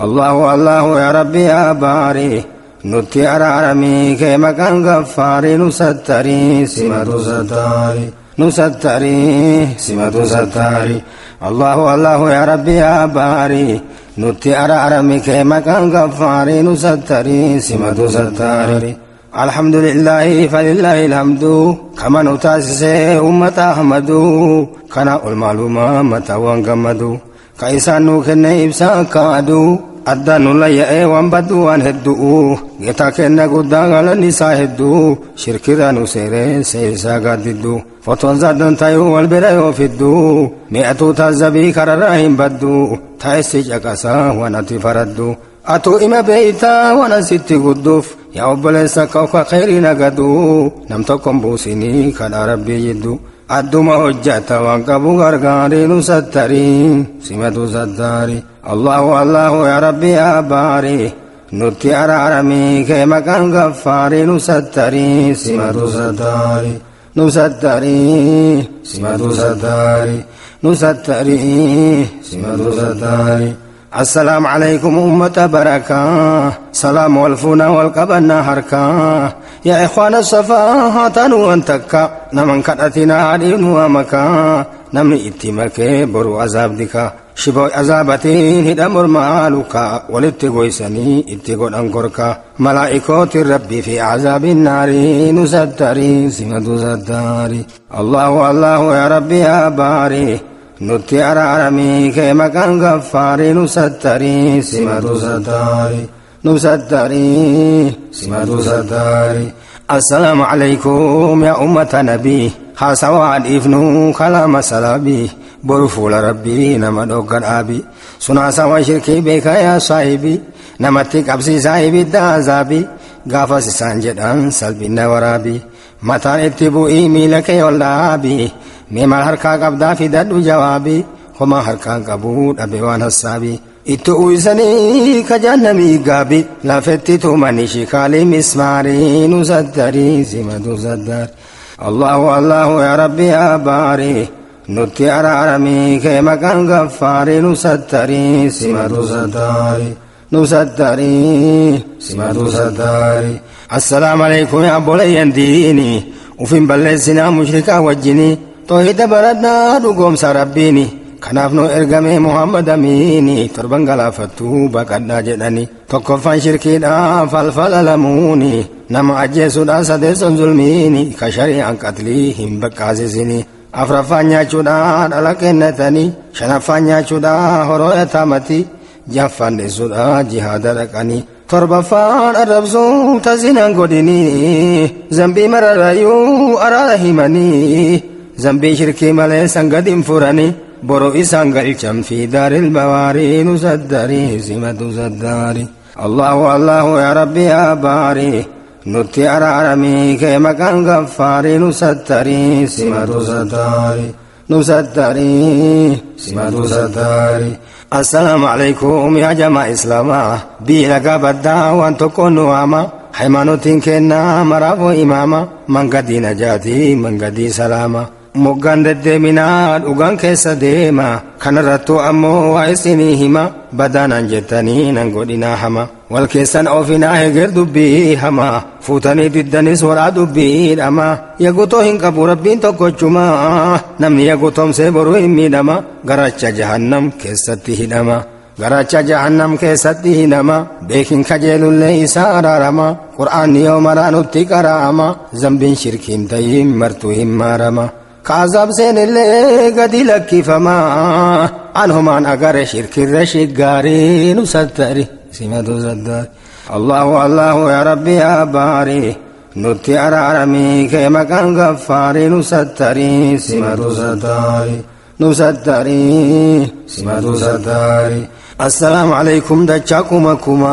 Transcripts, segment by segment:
Allahu Allahu yaa Rabbi yaa Baari, nutti araaramii kee maqaan gaffaarii, nu sattarii simatu sattaari, nu sattarii simatu sattaari. Allahu Allahu yaa Rabbi yaa Baari, nutti araarami kee maqaan gaffaarii, nu sattarii simatu sattaari. الحمد لله فلله الحمد كما نتاسس أمة أحمد كان المعلومة متى وانقمدو كإنسان كن إبسا كادو أدى نلا وان بدو وان هدو جتا كن قدا غل نساء هدو شرك رانو سيري سيسا قددو فتون زادن تايو والبرايو فدو مئتو تزبي كرراهم بدو تايسي جاكسا ونتي فردو Atuu ima beeytaa waan asitti gudduuf, yaa obboleessa kooka kheyrii nagaduu, nam tokkon buusinii kadhaa Rabbii jiddu. Adduma hojjata waan qabu gargaarii, nu sattarii simatu sattaari. Allahu Allahu yaa Rabbi yaa Baari, nutti araaramii kee maqaan gaffaarii, nu sattarii simatu sattaari, nu sattarii simatu sattaari, nu sattarii simatu sattaari. السلام عليكم أمة بركة، سلام والفنا والقبنا هركا. يا إخوان الصفا هاتنوا أنتكا نمن كرأتنا عليم ومكا نمني اتمك برو عذاب دكا شبو عذابتين هدمر مالوكا ولتقويسني اتقون أنكركا ملائكة ربي في عذاب النار، نستري سمة ستاري. الله الله يا ربي يا باري، nutti araaramii kee maqaan gaffaarii, nu sattarii simatu sattaari, nu sattarii simatu sattaari. السلام عليكم يا أمة نبي، حاسوا dhiifnu kalaama salaabii, boru fuula Rabbii nama dhoggan aabii sunaa sawa shirkii beeka yaa saahibii, namatti qabsiisaa ibidda azaabii. Gaafas isaan jedhan salphina waraabii, mataan itti bu'ii miila kee ol dhaabii, mee maal harkaa qabdaa fidadhu jawaabii, homaa harkaan qabuu dhabe waan hassaabii itti uwwisanii kajaannamii gaabii lafetti tumanii shikaalii mismaarii, nu sattarii simatu sattaari. Allahu Allahu yaa Rabbi yaa Baari, nutti araaramii kee maqaan gaffaarii, nu sattarii simatu sattaari, nu sattarii simatu sattaari. Assalaamu alaikum yaa obboleeyyan diini, ufin balleessinaa mushrikaa wajjini, toohida baradhaa dhugoomsa Rabbiini, kanaaf nu ergame Muhammad Amiini. Torban galaafattuu baqadhaa jedhani: tokkoffaan shirkiidha falfala lamuuni, nama ajjeesuudha sadeesson zulmiini ka shari'aan qatlii hin baqqaasisini, afraffaan nyaachuudha dhala kennatanii, shanaffaan nyaachuudha horoo yataamati, jahaffaan dheessuudha jihaada dhaqanii, torbaffaan arrabsuu tasinaan godhinii, zambii mararrayyuu araara himanii, zambii shirkii malee san gad hin furanii, boru isaan galchan fi daaril bawaarii, nu sattarii simatu sattaari. Allahu Allahu yaa Rabbi yaa Baari, nutti araaramii kee maqaan gaffaarii, nu sattarii simatu sattaari, nu sattarii simatu sattaari. Assalaamu alaikum yaa jamaa Islaamaa, biyya baddaa waan tokko nu waama, haymanotiin kennaa maraafuu imaama, mangadii najaatii mangadii salaama, moggaan deddeeminaa dhugaan keessa deema, kanarrattuu ammoo waa isinii hima, badaanaan jettanii nan godhinaa hama, wal keessan oofinaa heger dubbii hama, fuutanii diddanis waraa dubbii dhama, yagutoo hin qabu Rabbiin tokkochuma, namni yagutoomsee boruu hin miidhama, garacha jahannam keessatti hidhama, garacha jahannam keessatti hidhama, beekin kajeelullee isaa araarama, Qur'aanni yoo maraa nutti qara'ama, zambiin shirkiin tayin martuu hin maarama, kaazaab seenillee gadi lakkifama, anhumaan agare shirkirra shiggaarii, nu sattari simatu sattari. Allahu Allahu yaa Rabbi yaa Baari, nutti araaramii kee maqaan gaffaarii, nu sattarii simatu sattari, nu sattarii simatu sattari. Assalaamu alaikum dachaa kuma kuma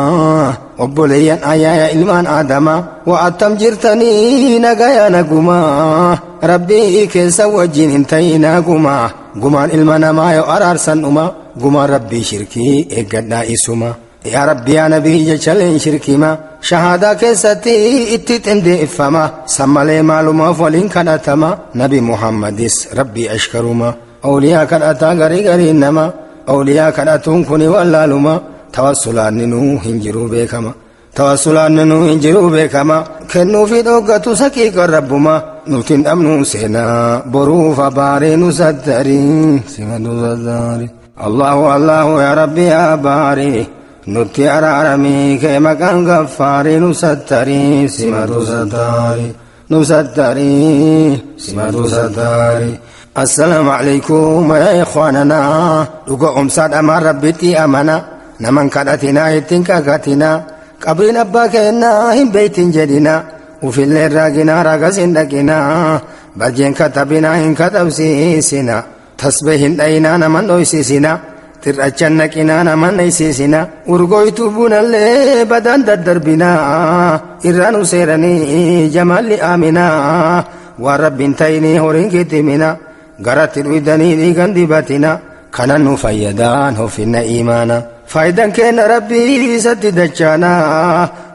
obboleeyyan ayyaaya ilmaan Aadama, wa attam jirtanii? Nagaya nagumaa, Rabbii keessa wajjin hin ta'inaa gumaa, gumaan ilma namaa yoo araarsan dhuma, gumaan Rabbii shirkii eeggadhaa isuma. Yaa Rabbi yaa Nabii jechaleen shirkima shahaadaa keessatti itti xindeeffama, sammalee maalumaaf waliin kadhatama, Nabi Muhammadis Rabbii ashkaruma, awliyaa kadhataa garii garii nama, awliyaa kadhatuun kuni wallaaluma. Tawassulaanninuu hin jiruu beekama. Tawassulaanninuu hin jiruu beekama. Kennuufi dhoggatu saqiiqa rabbuma. Nuti hin dhabnu seenaa boruuf abaaree nu sattarii. Simatu sattarii. Allahu Allahu yaa Rabbi yaa baarii. Nutti araaramii kee maqaan gaffaarii nu sattarii. Simatu sattarii. Nu sattarii. Simatu sattarii. Assalaamu alaikum yaa ikhwaananaa. Dhuga omsaa dhamaa rabbitti amana. Naman kadhatinaa ittiin kakatinaa. Qabriin abbaa kennaa hin beeytin jedhina. Ufillee raaginaa ragas hin dhaqinaa. Barjeen katabinaa hin katabsiisina. Tasbee hin dhayinaa naman dhoysisina. Tirrachan naqinaa naman dheeysisina. Urgooytuu bunallee badaan daddarbinaa. Irraa nu seeranii jamaalli aaminaa. Waan rabbiin ta'inii horiin kittimina. Garatti dhuydanii dhiigan dibatina. Kanan nu fayyadaan hofinna imaana. Faayidaan kenna rabbii isatti dachaana.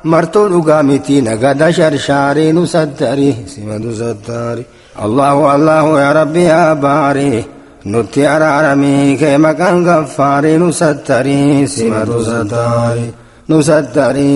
Martuu dhugaa miti nagada sharshaarii nu sattari. Simatu sattari. Allahu Allahu yaa Rabbi yaa baarii. Nutti araaramii kee maqaan gaffaarii nu sattari. Simatu sattari. Nu sattari.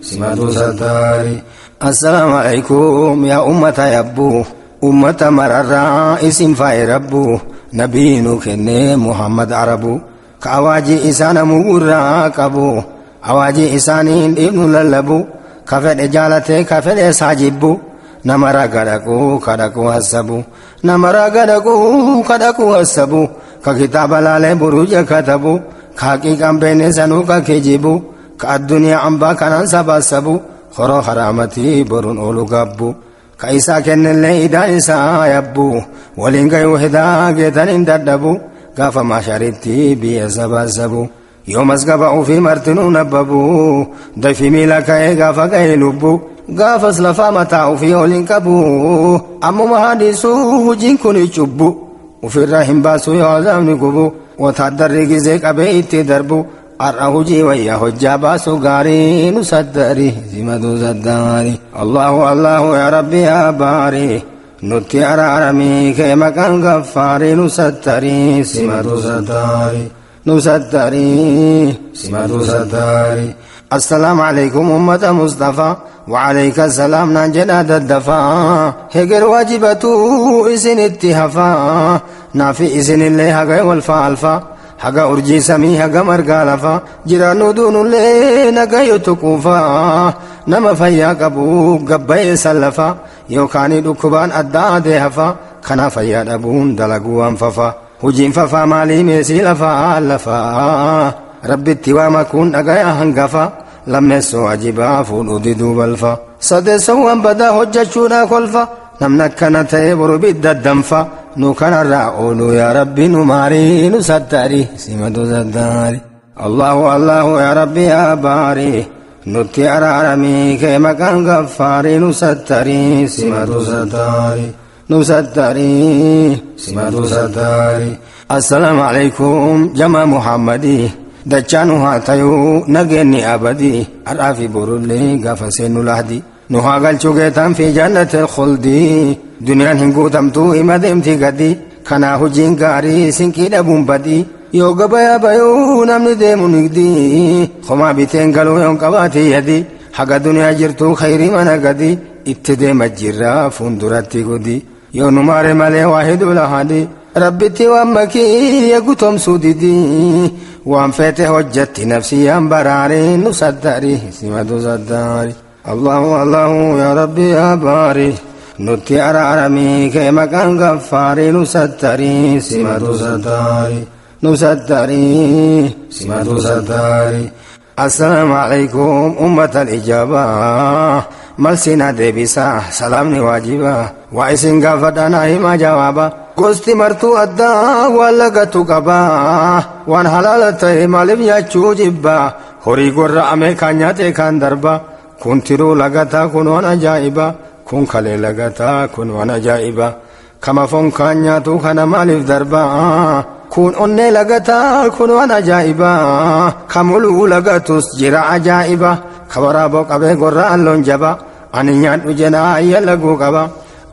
Simatu sattari. Assalaamu alaikum yaa ummata yabbuu. Ummata mararraa isin faaye rabbu. Nabii nu kennee Muhammad Arabu. Ka awaajii isaa namuu gurraa qabu. Awaajii isaanii hin dhiifnu lallabu. Ka fedhe jaalatee ka fedhe isaa jibbu. Nama raga dhaquu ka dhaquu hassabu. Nama raga dhaquu ka dhaquu hassabu. Ka kitaaba laalee buruuja katabu. Ka haqiiqaan beekne sanuu ka kijibu. Ka addunyaa ambaa kanaan sabaasabu. Horoo haraamatii boruun oolu gabbu. Ka isaa kennellee idaan isaa yabbu. Waliin gayuu hedaa geetan hin dadhabu. Gaafa maasharitti biyya sabaasabu. Yoo masgaba ofii martinuu nabbabu. Dafii miila ka'ee gaafa ga'e lubbu. Gaafas lafaa mataa ofii ol hin qabu. Ammuma haadhiisuu hojiin kun cubbu. Ofirraa hin baasu yoo azaabni gubu. Wotaaddarri gizee qabee itti darbu. Har'a hojii wayyaa hojjaa baasu gaarii nu sattari. Simatu sattari. Allahu Allahu yaa Rabbi yaa baarii. Nutti araaramii kee maqaan gaffaarii nu sattari. Simatu sattari. Nu sattari. Simatu sattari. Assalaamu alaikum ummata Mustafaa. وعليك السلام نجنا ددفا هجر واجبتو إسن اتهفا نافي إسن اللي هغا والفا الفا haga urjii samii haga margaa lafaa jiraannu duunullee nagayo tuquufaa nama fayyaa qabu gabbayee sallafaa yookaan dhukkubaan adda adee hafaa kana fayyaa dhabuun dalaguu waan fafaa hojiin fafaa maalii meesii lafaa lafaa rabbitti waa makuun dhagaya hangafa lammeessoo ajibaa fuudhuu diduu balfa sadeessoo waan badaa hojjechuudhaa kolfa namni akkana ta'e boru bidda danfa nu kanarraa oolu yaa rabbi nu maarii nu sattari simatu sattari. Allahu Allahu yaa rabbi yaa baarii nutti araaramii kee maqaan gaffaarii nu sattari simatu sattari. Nu sattari simatu sattari. Assalaamu alaikum jama Muhammadii. Dachaa nu haa tayuu nageenni abadii har'aa fi borullee gaafa seennu lahdi. Nu haa galchuu geetaan fi jannati khuldi. Duniyaan hin guutamtuu hima deemti gadi. Kanaa hojiin gaarii sinqii dhabuun badii. Yoo gabayaa bayuu namni deemu nigdi. Homaa biteen galuu yoon qabaate yadi. Haga duniyaa jirtuu khayrii mana gadi. Itti deema jirra fuulduratti gudi. Yoo nu maare malee waa hedduu lahadi. Rabbitti waan makii eegu didi. Waan feete hojjetti nafsiyaan baraari nu sattari simatu sattari. Allahu Allahu yaa Rabbi yaa baari. Nutti araaramii kee maqaan gaffaarii nu sattari simatu sattari. Nu sattari simatu sattari. Assalaamu alaikum ummata al-ijaabaa. Mal sina deebisaa salaamni waajibaa. Waa isin gaafadhanaa himaa jawaaba. Gosti martuu addaa waan lagatu qabaa. Waan halaala ta'e maaliif nyaachuu jibbaa. Horii gorra'ame kan nyaate kan darba. Kun tiruu lagataa kun waan ajaa'iba. Kun kalee lagataa kun waan ajaa'iba. Kama foon kaan nyaatu kana maaliif darbaa. Kun onnee lagataa kun waan ajaa'iba. Kamuluu lagatus jira ajaa'iba. Ka waraaboo qabee gorra'an loon jaba. Ani nyaadhu jedhaa ayya laguu qaba.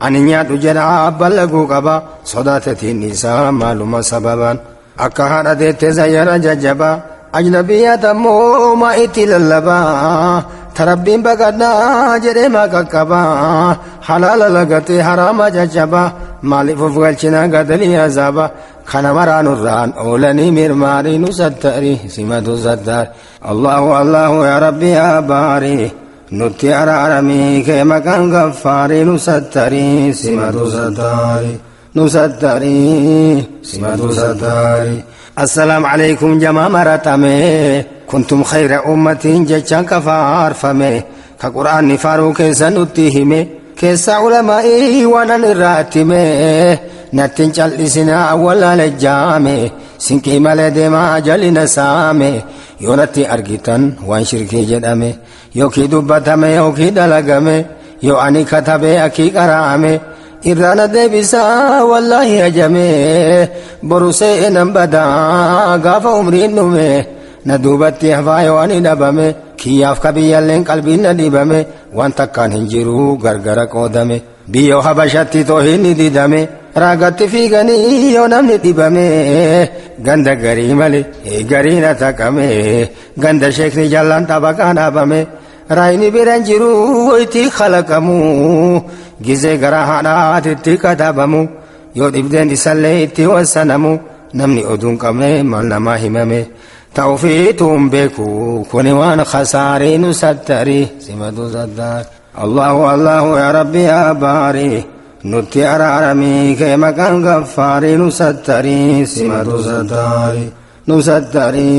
Ani nyaadhu jedhaa abbaan laguu qaba. Sodaatetiin isaa maaluma sababaan. Akka haadha deettee zayyara jajjaba. Ajnabiyyaa tammoo maa itti lallabaa tarabbiin baqadhaa jedhee maa qaqqabaa halaala lagatee haraama caccabaa maaliif of galchinaa gadalii azaaba kana maraa nurraan oolanii mirmaarii nu sattari simatu sattari. Allahu Allahu yaa Rabbi yaa baarii nutti araaramii kee maqaan gaffaarii nu sattari simatu sattari nu sattari simatu sattari. Assalaamu alaykum jamaa maratame kuntum khayra ummatiin jechaan kafaarfame ka quraanni faaruu keessa nutti hime keessa ulamaa'ii waan an irraa hime nattiin cal'isinaa wallaale jaame sinqii malee deemaa jalina saame yoo natti argitan waan shirkii jedhame yookiin dubbatame yookiin dalagame yoo ani katabee akii qara'ame irraana deebisaa wallaahi ajame boru seenan badaa gaafa umriin dhume na duubatti hafaa yoo ani dhabame kiyyaaf kabiyyalleen qalbiin na dhibame waan takkaan hin jiru gargara qoodame biyyoo habashatti toohinni didame raagatti fiiganii yoo namni dhibame ganda garii malee gariin ataqame ganda sheekni jallaan xabaqaan dhaabame raayini biran jiru itti kalaqamu gizee gara haadhaatitti katabamu yoo dhibdeen isallee itti wassanamu namni oduun qabne maal namaa himame ta'ufiituun beeku kuni waan khasaarii nu sattari simatu sattari. Allahu Allahu yaa Rabbi yaa baarii nutti araaramii kee maqaan gaffaarii nu sattari simatu sattari nu sattari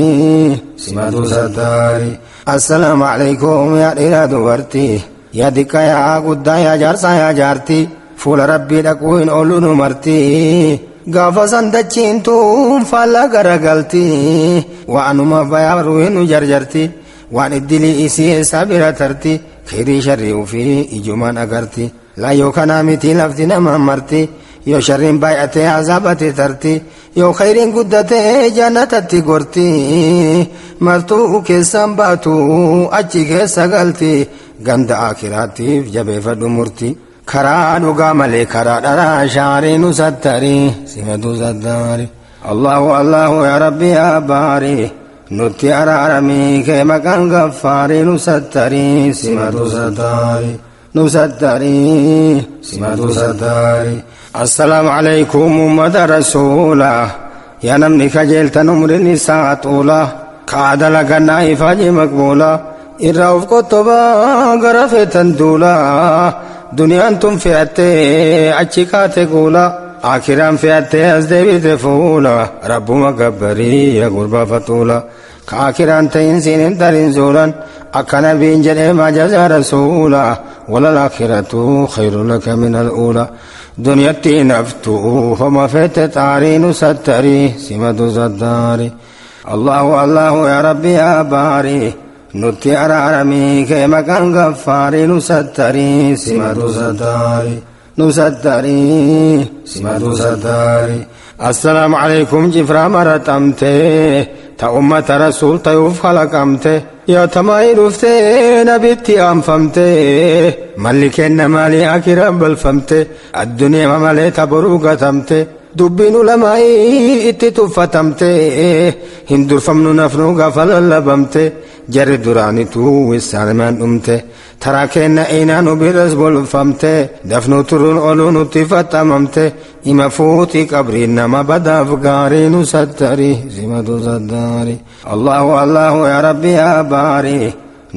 simatu sattari. Assalaamu alaykum yaa dhiiraa dubartii yaa diqqa yaa guddaa yaa jaarsaa yaa jaartii fuula rabbii dhaquu hin oolu nu martii gaafa san dachiin tuun faallaa garagalti waanuma bayaa ruuhin nu jarjarti waan iddilii isii eessaa bira tarti kheyrii sharrii ufii ijumaan agarti laayyoo kanaa miti lafti nama marti yoo sharriin baay'atee azaabatti tarti yoo kheyriin guddatee jannatatti gorti martuu keessan baatu achi keessa galti ganda akiraatiif jabeeffadhu murti karaa dhugaa malee karaa dharaa shaarii nu sattari simatu sattari. Allahu Allahu yaa Rabbi yaa baarii nutti araaramii kee maqaan gaffaarii nu sattari simatu sattari nu sattari simatu sattari. Assalaamu alaykum ummata rasuula yaa namni kajeeltan umriin isaa xuula ka dalagannaa ifaaji maqbuula irraa of qottobaa gara feetan duula duniyaan tun fe'attee achi kaate guula akiraan fe'attee as deebite fuula rabbuma gabbarii yaa gurbaa fatuula ka akiraan ta'in siin hin tarin zuulan akka nabiin jedhee majaza rasuula walal akhiratu khayru laka min al'uula duniyatti naftu homa fete xaarii nu sattarii simatu sattaari. Allahu Allahu yaa Rabbi yaa baarii nutti araaramii kee maqaan gaffaarii nu sattarii simatu sattari nu sattarii simatu sattari. Assalaamu alaykum jifraa maraxamte ta ummata rasuul tayuuf kalaqamte yaa tamaa'ii dhuftee nabitti aanfamte malli kenna maalii akiraan balfamte addunyaa malee ta boruu gatamte dubbiin ulamaa'ii itti tuffatamte hin durfamnu nafnu gaafa lallabamte jarri duraanitu wisaamaan dhumte taraa kenna eenaa nu biras golfamte dafnu turuun oluu nutti faxamamte ima fuuti qabriin nama badaaf gaarii nu sattari simatu sattari. Allahu Allahu yaa Rabbi yaa baarii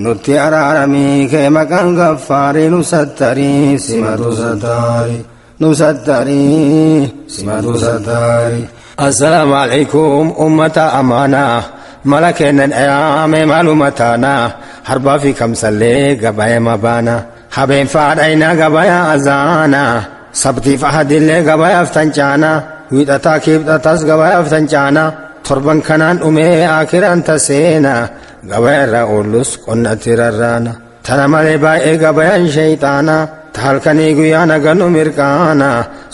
nutti araaramii kee maqaan gaffaarii nu sattari simatu sattari nu sattari simatu sattari. Assalaamu alaykum ummata amaanaa mala kennan ayaame maaluma taanaa harbaa fi kamsallee gabaya mabaana habeen faadhaynaa gabaya azaanaa sabtiif ahadillee gabayaaf tancaanaa wiixataa kiibxataas gabayaaf tancaanaa torban kanaan dhumee akiraan taseena gabaya irraa oollus qonnatti rarraana tana malee baay'ee gabayaan shayxaanaa ta halkanii guyyaa naganu mirqaana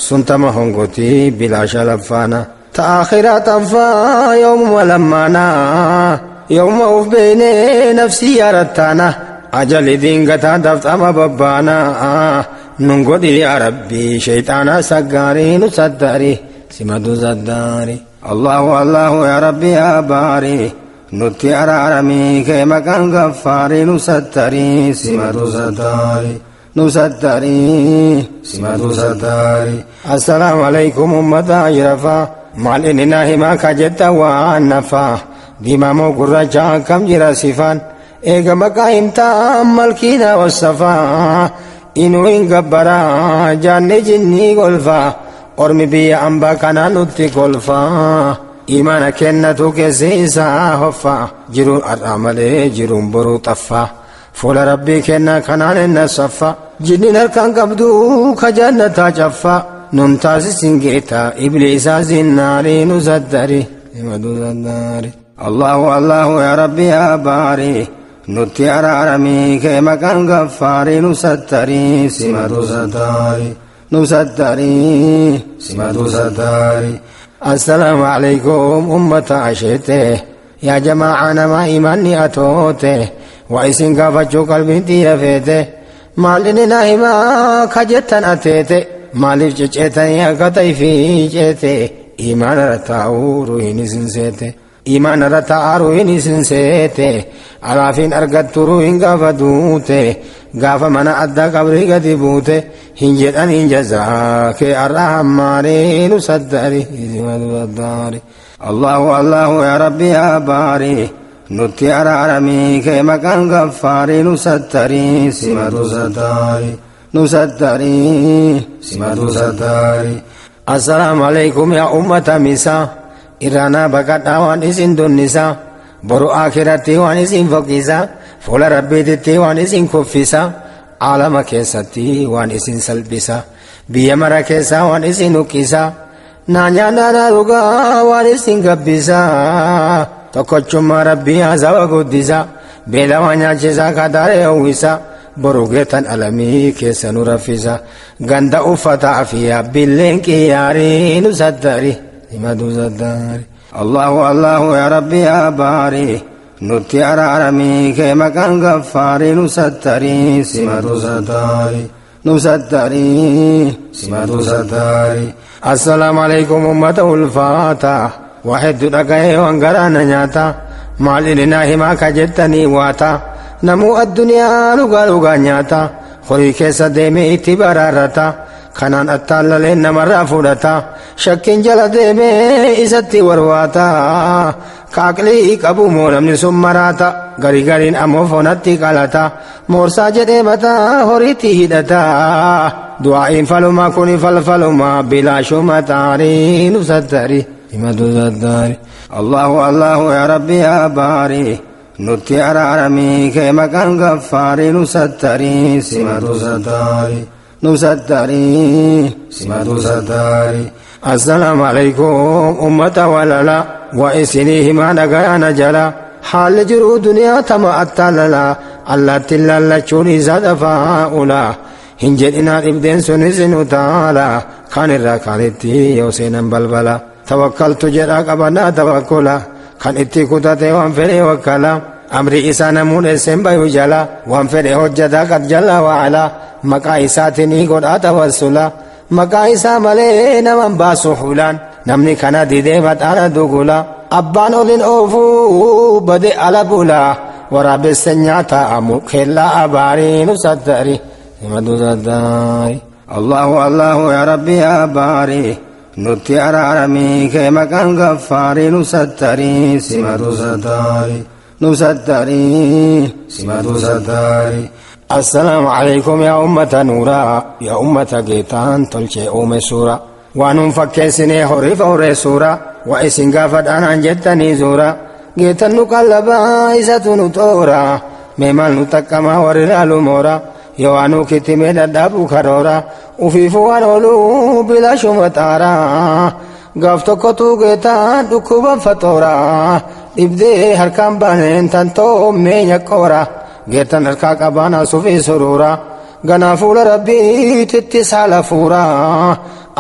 suntama hongotii bilaasha laffaana ta akhiraa tanfaa yoomuma lammaanaa yoomuma uf beeynee nafsii yaarattaana ajali diingataa dafxama babbaanaa nun godhi yaa rabbii shayxaana saggaarii nu sattari simatu sattari. Allahu Allahu yaa Rabbi yaa baarii Nutti araaramii kee maqaan gaffaarii nu sattarii simatu sattarii nu sattarii simatu sattarii. Assalaamu alaikum ummata ajrafaa maal inni naa himaa ka jetta waan nafaa diimaa moo gurraacha akkam jira sifaan eega maqaa himtaa malkiina wassafaa inuu hin gabbaraa jaanne jinnii golfaa ormi biyya ambaa kanaa nutti kolfaa imaana kennatu keessi isaa hoffaa jiruun har'aa malee jiruun boruu xaffaa fuula rabbii kennaa kanaan inna saffaa jinniin harkaan qabdu ka jannataa caffaa nun taasisin geeta ibliisaa zinnaarii nu saddari Allahu Allahu yaa rabbi yaa baarii nutti araaramii kee maqaan gaffaarii nu sattarii simatu sattarii nu sattarii simatu sattarii. Assalaamu alaikum ummata asheete yaa jamaa'a nama imanni atoote waa isin gaafachuu qalbiin xiyya feete maal inni na himaa ka jettan ateete maaliif ceceetanii akka ta'ifii ceete imaana irra taa'uu ruhiin isin seete imaana irra taa'aa ruhiin isin seete alaafiin argattu ruhiin gaafa duute gaafa mana addaa qabrii gadi buute hin jedhaniin jazaa kee har'a hammaarii nu saddari Allahu Allahu yaa rabbi yaa baarii nutti araaramii kee maqaan gaffaarii nu sattarii simatu sattarii nu sattarii simatu sattarii. Assalaamu alaikum yaa ummata misaa irraanaa baqadhaa waan isin dunnisaa boru akhiratti waan isin fokkisaa fuula rabbiititti waan isin kuffisaa aalama keessatti waan isin salphisaa biyya mara keessaa waan isin huqqisaa naa nyaadhaa dhugaa waan isin gabbisaa tokkochummaa rabbii haasawa guddisaa beela waan nyaachisaa kataaree hawwisaa boru geetan alamii keessa nu raffisa ganda uffataa fi abbilleen qiyyaarii nu sattari himatu sattari. Allahu Allahu yaa rabbi yaa baarii nutti araaramii kee maqaan gaffaarii nu sattarii simatu sattarii nu sattarii simatu sattarii. Assalaamu alaikum ummata ulfaata waa hedduu dhaga'ee waan garaa na nyaata maal inni naa himaa ka jettanii waata namuu addunyaa dhugaa dhugaa nyaata horii keessa deemee itti baraarrata kanaan attaallalee namarraa fudhata shakkiin jala deemee isatti warwaata kaaqlii qabu moo namni sun maraata garii gariin ammoo foonatti qalata moorsaa jedhee mataa horiitti hidhata du'aa'iin falumaa kuni falfalumaa bilaashuma xaarii nu sattari himatu sattari Allahu Allahu yaa rabbi yaa baarii nutti araaramii kee maqaan gaffaarii nu sattarii simatu sattarii nu sattarii simatu sattarii. Assalaamu alaikum ummata walala wa isinii himaa dhagayaana jala haalli jiruu duniyaa tama attaalala allaatti laallachuun isaa dafaa'ula hin jedhinaa dhibdeen sunis nu taala kaan irraa kaanitti yoo seenan balbala tawakkaltu jedhaa qabanaa tawakkula kan itti kutate waan fedhe wakkala amri isaa namuun eesseen bayu jala waan fedhe hojjetaa qad jala wa'ala maqaa isaatiin godhaa tawassula maqaa isaa malee naman baasu hulaan namni kana didee baxaana dugula abbaan olin oofuu bade ala bula waraabessa nyaata kellaa abaarii nu sattari himatu sattari. Allahu Allahu yaa rabbi yaa baarii nutti araaramii kee maqaan gaffaarii nu sattarii simatu sattarii nu sattarii simatu sattarii. Assalaamu alaikum yaa ummata nuuraa yaa ummata geetaan tolchee uume suura waan nun fakkeessinee horii horee suura waa isin gaafadhaan jettanii zuura geetan nu qallabaa isatu nu xoora mee maal nu taqqamaa warri laalu moora yoo anuu kittimee dhadhaabu karoora ufiifu waan ooluu bilaashuma xaara gaaf tokkotu geetaan dhukkuban faxoora dhibdee harkaan baaneen tan toommee nyaqqoora geetan harkaa qabaana sufii suruura ganaa fuula rabbiititti saala fuura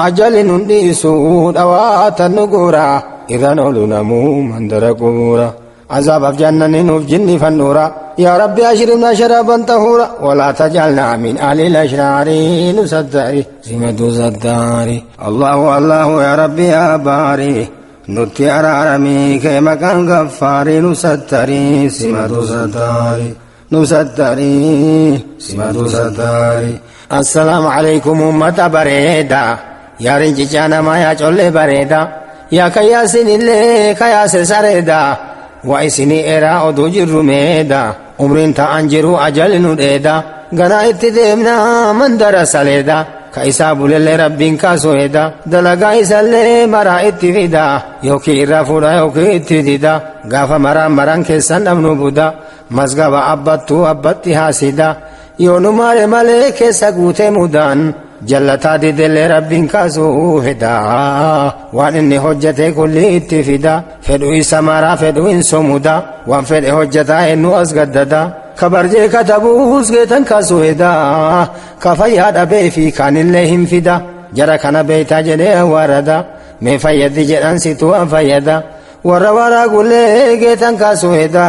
ajali nun dhiisu dhawaatan nu guura irraan oolu namuu mandara qubuura عذاب جنة نوف جن فنورا يا ربي أشربنا شرابا طهورا ولا تجعلنا من أهل الأشرار نصدري سمة صداري الله الله يا ربي يا باري. Nutti araaramii kee maqaan gaffaarii nu sattarii simatu sattaari nu sattarii simatu sattaari. Assalaamu alaikum ummata bareeda yaa rincicaa namaa yaa collee bareeda yaa kayyaasinillee kayaase sareeda waa isinii eraa oduu jirru meeda umriin ta'an jiru ajali nu dheeda ganaa itti deemnaa mandara saleeda ka isaa bulellee rabbiin kaasuu heda dalagaa isallee maraa itti fida yookiin irraa fuudha yookiin itti dida gaafa maraan maraan keessan dhabnu buda masgaba abbattuu abbatti haasida yoo nu maare malee keessa guutee mudaan jallataa didellee rabbiin kaasuu heda waan inni hojjete kulli itti fida fedhu isa maraa fedhu hin somuda waan fedhe hojjetaa eenyu as gaddada kabarjee katabuus geetan kaasuu heda ka fayyaa dhabee fi kaanillee hin fida jara kana beeytaa jedhee warada mee fayyaddi jedhan situ waan fayyada warra waraagullee geetan kaasuu heda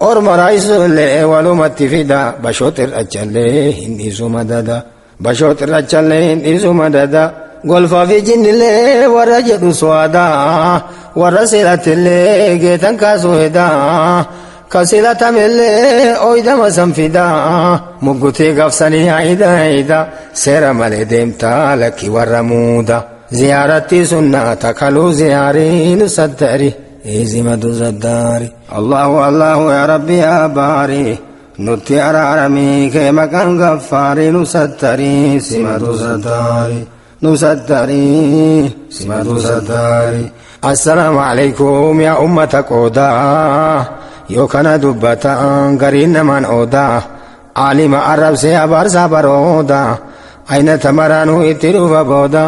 orma raayisuullee walumatti fida bashoo xirrachallee hin dhiisu madada bashoo xirrachallee hin dhiisu madada golfaa fi jinnillee warra jedhu suwaada warra silatillee geetan kaasuu heda ka silatamellee ooydama san fida muggutee gafsanii haida haida seera malee deemtaa lakki warra muuda ziyaaratti sunnaa takaluu ziyaarii nu sattari izimatu sattari. Allahu Allahu yaa Rabbi yaa baari nutti araaramii kee maqaan gaffaarii nu sattarii simatu sattari nu sattarii simatu sattari. Assalaamu alaikum yaa ummata qoodaa yoo kana dubbatan gariin namaan oodaa aalima arrabsee abaarsaa barooda ayna tamaraanuu itti dhufa booda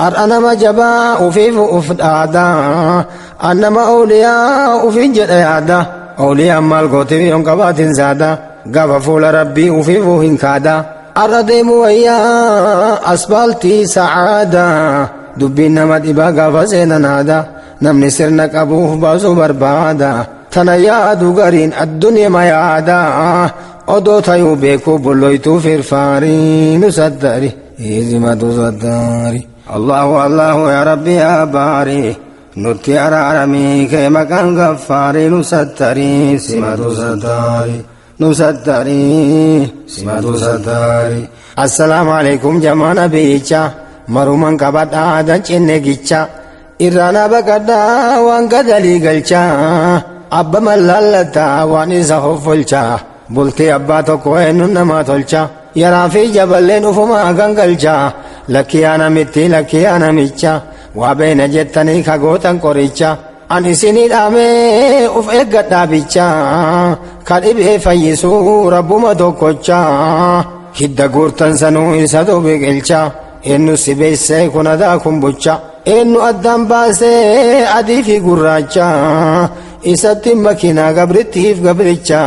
har'a nama jabaa ufiif uf dhaada an nama ooliyaa ufiin jedha yaada ooliyaan maal gootiif yoon qabaatin saada gaafa fuula rabbii ufiif hin kaada har'a deemu wayyaa asfaaltii sa'aada dubbiin nama dhibaa gaafa seenan aada namni sirna qabuuf baasuu barbaada tana yaadu gariin addunyaa yaada odoo tayuu beekuu bulloytuu firfaarii nu sattari izimatu sattari. Allahu Allahu yaa Rabbi yaa baari nutti araaramii kee maqaan gaffaarii nu sattarii simatu sattari nu sattarii simatu sattari. Assalaamu alaikum jamaa nabiyyicha maruman qabadhaa dancinne gicha irraana baqadhaa waan gadalii galchaa abba mallallataa waan isa hoffolchaa bultii abbaa tokko eenyuun namaa tolcha yaraa fi jaballeen ufumaa gangalchaa lakkiyaa namitti lakkiyaa namicha waa beena jettanii kagootan qoricha an isinii dhaamee uf eeggadhaa bicha ka dhibee fayyisuu rabbuma tokkocha hidda guurtan sanuu isatu biqilcha eenyu si beessee kun adaa kun bucha eenyu addaan baasee adii fi gurraacha isatti makiinaa gabrittiif gabricha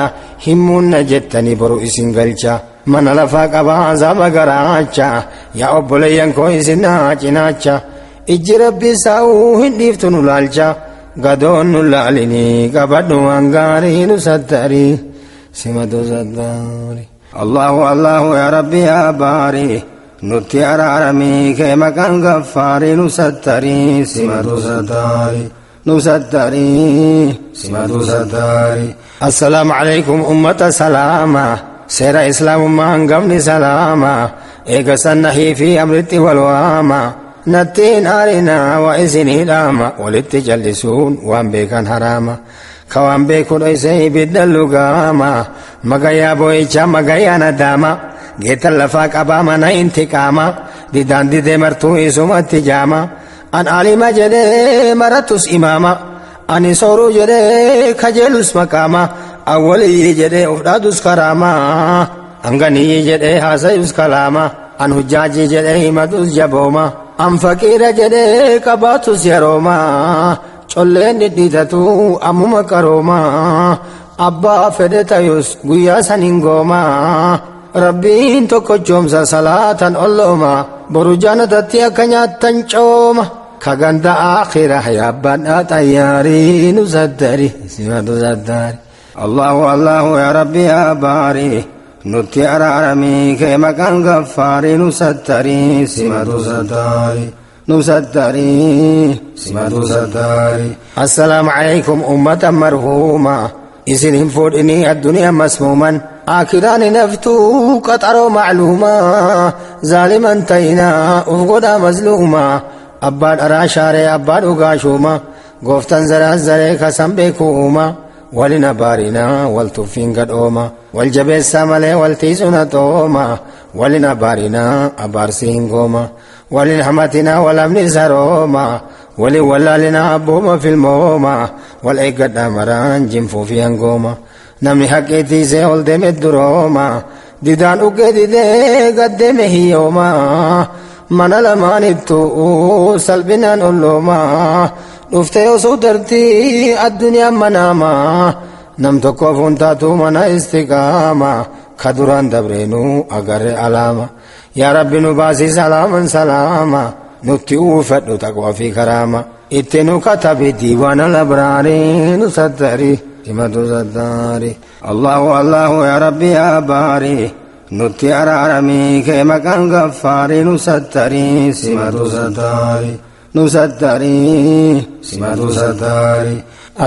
himmuunna jettanii boru isin galcha mana lafaa qabaa azaaba garaacha yaa obboleeyyan koo isin naa cinaacha ijji rabbi saa'uu hin dhiiftu nu laalcha gadoon nu laalinii qabadhu waan gaarii nu sattarii simatu sattarii. Allahu Allahu yaa Rabbi yaa baari nutti araaramii kee maqaan gaffaarii nu sattarii simatu sattarii nu sattarii simatu sattarii. Assalaamu alaikum ummata salaama seera islaamummaa hangafni salaama eega sannahii fi amritti wal waama nattiin aarinaa waa isinii dhaama walitti jallisuun waan beekan haraama ka waan beeku dhoysee ibidda lugaama magayaa boo'icha magayaa nadaama geetan lafaa qabaa mana intiqaama didaan didee martuu isumatti jaama an alima jedhee maratus imaama ani sooruu jedhee kajeelus maqaama awwaliyyi jedhee of dhaadus karaama hanganiyyi jedhee haasayus kalaama an hujjaajii jedhee himatus jabooma an faqiira jedhee qabaatus yerooma colleen dhidhiitatu ammuma qarooma abbaa fedhe tayus guyyaa sanin gooma rabbiin tokkochoomsa salaatan ollooma boru janatatti akka nyaattan cooma kaganda aakhira yaabbadhaa xayyaarii nu sattari simatu sattari. Allahu Allahu yaa Rabbi yaa baari nutti araaramii kee maqaan gaffaarii nu sattarii simatu sattari. Nu sattarii simatu sattarii. Assalaamu alaykum ummata marhuuma isin hin fuudhinii addunyaa masmuuman akiraan hin haftuu qaxaroo macluumaa zaaliman ta'inaa uf godhaa mazluumaa abbaa dharaa shaaree abbaa dhugaa shuuma gooftan zaraan zaree kasan beekuu uuma walin abaarinaa wal tuffiin gadhooma wal jabeessaa malee wal tiisuna xooma walin abaarinaa abaarsi hin gooma walin hamatinaa wal hamni sarooma walin wallaalinaa abbooma filmooma wal eeggadhaa maraan jinfuu fi hangooma namni haqqee tiisee ol deeme durooma didaan uggee didee gaddeeme hiyyooma mana lamaanittu salphinaan ollooma dhuftee osoo dartii addunyaan manaama nam tokkoof huntaatu mana istiqaama ka duraan dabreenuu agarre alaama yaa rabbi nu baasii salaaman salaama nutti uufadhu taqwa fi karaama itti nu katabi diiwaana labraarii nu sattari simatu sattari. Allahu Allahu yaa rabbi yaa baari nutti araaramii kee maqaan gaffaarii nu sattari simatu sattari nu sattari simatu sattari.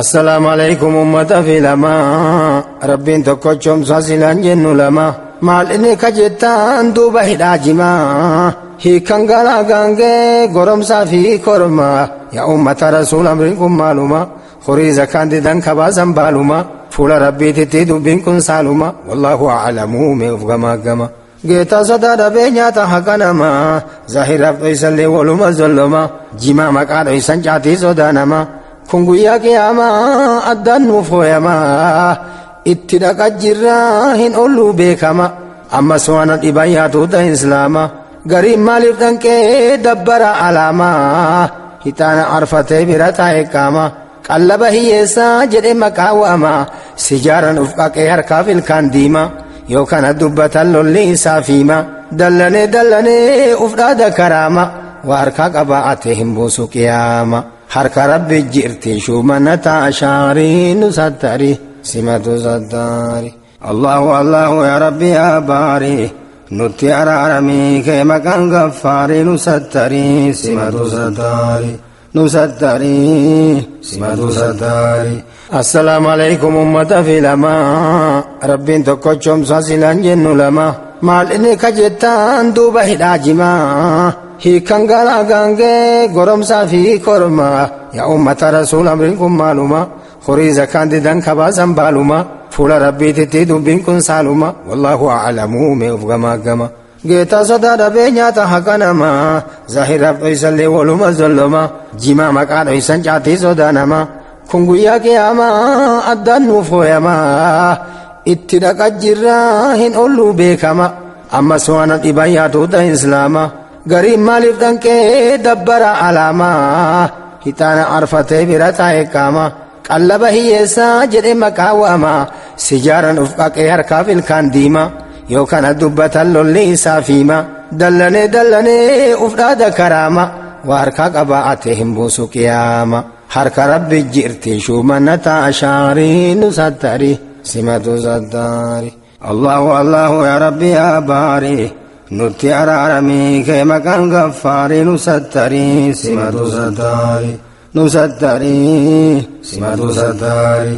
Assalaamu alaykum ummata filamaa rabbiin tokkochoomsaa silaan jennu lama maal inni ka jettaan duuba hidhaa jimaa hiikan galaa gaangee goromsaa fi kormaa yaa ummata rasuul amriin kun maaluma horii zakaan didan kabaasan baaluma fuula rabbiititti dubbiin kun saaluma wallaahu aclamuu mee uf gamaa gama geetaa sodaa dhabee nyaata haqa namaa zahiraaf dhoysallee waluma zolloma jimaa maqaa dhoysan caatii sodaa nama kun guyyaa qiyaamaa addaan nuuf hooyamaa itti dhaqa jirraa hin olluu beekama ammas waan dhiban yaatuuta islaama gariin maaliif dhanqee dabbara alaamaa hixaana arfatee bira taa'e qaama qallaba hiyyeessaa jedhe maqaa waama sijaaran uf qaqee harkaaf ilkaan diima yookaan dubbatan lolli isaa fiima dallanee dallanee uf dhaada karaama waa harkaa qabaate hin buusu qiyaama harka rabbi jirti shuumana taashaarii nu sattari simatu sattari. Allahu Allahu yaa rabbi yaa baari nutti araaramii kee maqaan gaffaarii nu sattari simatu sattari nu sattari simatu sattari. Assalaamu alaykum ummata filamaa rabbiin tokkochoomsaa silaan jennu lama maal inni ka jettaan duuba hidhaa jimaa hiikan galaa gaangee goromsaa fi kormaa yaa ummata rasuul amriin kun maaluma horii zakaan didan kabaasan baaluma fuula rabbiititti dubbiin kun saaluma wallaahu aclamuu mee uf gamaa gama geetaa sodaa dhabee nyaata haqa namaa zahiraaf dhoysallee waluma zolloma jimaa maqaa dhoysan caatii sodaa nama kun guyyaa qiyaamaa addaan nuuf hooyamaa itti dhaqa jirraa hin olluu beekama ammas waan dhiban yaatuuta islaama gariin maaliif dhanqee dabbara alaamaa hixaana arfatee bira taa'e qaama qallaba hiyyeessaa jedhe maqaa waama sijaaran uf qaqee harkaaf ilkaan diima yookaan dubbatan lolli isaa fiima dallanee dallanee uf dhaada karaama waa harkaa qabaate hin buusu qiyaama harka rabbi jirti shuumana taashaarii nu sattari simatu sattari. Allahu Allahu yaa rabbi yaa baari nutti araaramii kee maqaan gaffaarii nu sattari simatu sattari nu sattari simatu sattari.